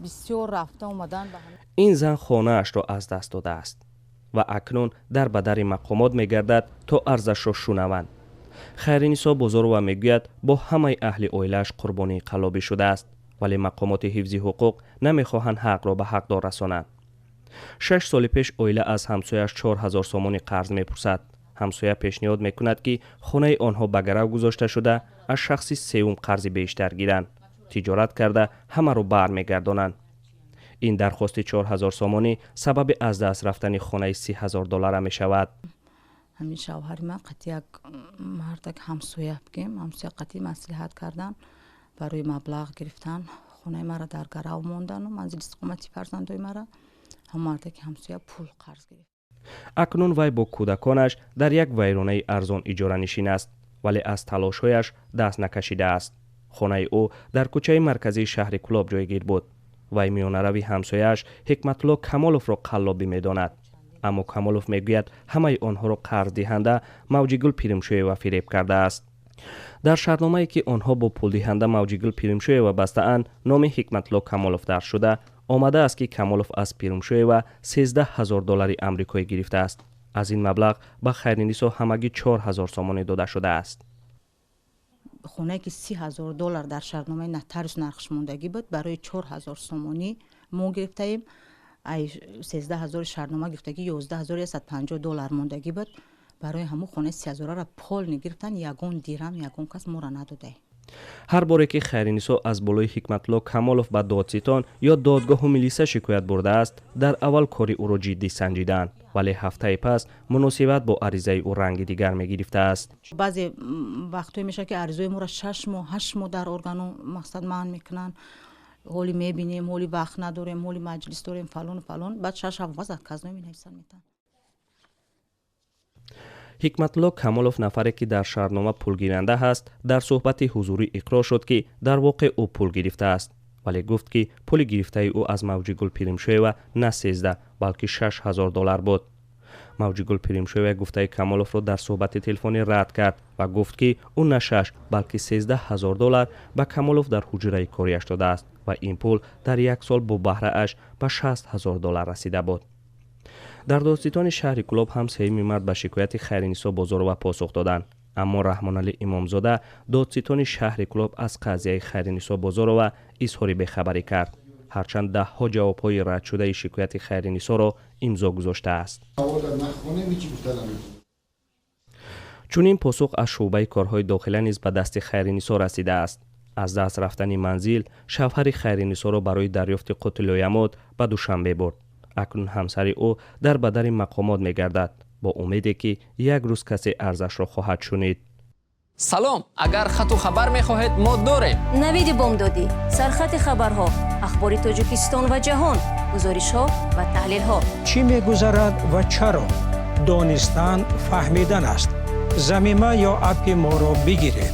Бисёр рафта омадан. Ин зан хонаашро аз даст додааст ва акнун дар ба дари мақомот мегардад, то арзашро шунаванд. Хайринисо Бозорова мегӯяд, бо ҳамаи аҳли оилааш қурбонии қаллобӣ шудааст, вале мақомоти ҳифзи ҳуқуқ намехоҳанд ҳақро ба ҳақдор расонанд. 6 соли пеш оила аз ҳамсояаш 4000 сомонӣ қарз мепурсад. Ҳамсоя пешниҳод мекунад, ки хонаи онҳо ба гарав гузошта шуда, аз шахси сеюм қарзи бештар гиранд, тиҷорат карда, ҳамаро бармегардонанд. Ин дархости 4000 сомонӣ сабаби аз даст рафтани хонаи 30 000 доллара мешавад. Ҳамин шавҳари ман қати як мардак, ҳамсоя бигем, ҳамсоя қати маслиҳат кардан барои маблағ гирифтан. Хонаи маро дар гарав мондану манзили истиқомати фарзандои мара ҳам мардаки ҳамсоя пул қарз гирифт. Акнун вай бо кӯдаконаш дар як вайронаи арзон иҷоранишин аст, вале аз талошҳояш даст накашидааст. Хонаи ӯ дар кӯчаи марказии шаҳри Кӯлоб ҷойгир буд. Вай миёнарави ҳамсояаш Ҳикматулло Камоловро қаллобӣ медонад, аммо Камолов мегӯяд, ҳамаи онҳоро қарздиҳанда Мавҷигул Пиримшоева фиреб кардааст. Дар шартномае, ки онҳо бо пулдиҳанда Мавҷигул Пиримшоева бастаанд, номи Ҳикматулло Камолов дарҷ шуда омадааст, ки Камолов аз Пиримшоева 13 000 доллари амрикоӣ гирифтааст. Аз ин маблағ ба Хайринисо ҳамагӣ 4000 сомонӣ дода шудааст. Хонае, ки 30 000 доллар дар шартномаи нотариус нархш мондагӣ буд, барои 4000 сомонӣ мо гирифтаем. Ай 13 000-и шартнома гирифтагӣ 11 150 доллар мондагӣ буд. Барои ҳамун хонаи 30 000-аро полный гирифтан, ягон дирам ягон кас моро надодаем. Ҳар боре ки Хайринисо аз болои Ҳикматулло Камолов ба додситон ё додгоҳу милиса шикоят бурдааст, дар аввал кори ӯро ҷиддӣ санҷиданд, вале ҳафтаи пас муносибат бо аризаи ӯ ранги дигар мегирифтааст. Баъзе вақтҳое мешавад, ки аризаи моро 6 моҳ, 8 моҳ дар органу мақсад манъ мекунанд. Ҳоли мебинем, ҳоли вақт надорем, ҳоли маҷлис дорем, фалону фалон. Баъд 6-7 пас отказной менависанд, метаҳанд. Ҳикматулло Камолов, нафаре ки дар шартнома пулгиранда ҳаст, дар суҳбати ҳузурӣ иқрор шуд, ки дар воқеъ ӯ пул гирифтааст, вале гуфт, ки пули гирифтаи ӯ аз Мавҷигул Пиримшоева на 13, балки 6000 доллар буд. Мавҷигул Пиримшоева гуфтаи Камоловро дар суҳбати телефонӣ рад кард ва гуфт, ки ӯ на шаш, балки 13 000 доллар ба Камолов дар ҳуҷраи кориаш додааст ва ин пул дар як сол бо баҳрааш ба 60 000 доллар расида буд. Дар додситони шаҳри Кӯлоб ҳам 3-юми март ба шикояти Хайринисо Бозорова посух доданд, аммо Раҳмоналӣ Имомзода, додситони шаҳри Кӯлоб, аз қазияи Хайринисо Бозорова изҳори бехабарӣ кард, ҳарчанд даҳҳо ҷавобҳои радшудаи шикояти Хайринисоро имзо гузоштааст. Чунин посух аз шӯъбаи корҳои дохила низ ба дасти Хайринисо расидааст. Аз даст рафтани манзил шавҳари Хайринисоро барои дарёфти қутилоямот ба Душанбе бурд. Акнун ҳамсари ӯ дар ба дари мақомот мегардад, бо умеде ки як рӯз касе арзашро хоҳад шунид. Салом, агар хату хабар мехоҳед, мо дорем. Навиди бомдодӣ, сархати хабарҳо, ахбори Тоҷикистон ва ҷаҳон, гузоришҳо ва таҳлилҳо. Чӣ мегузарад ва чаро? Донистан фаҳмидан аст. Замима ё аппи моро бигиред.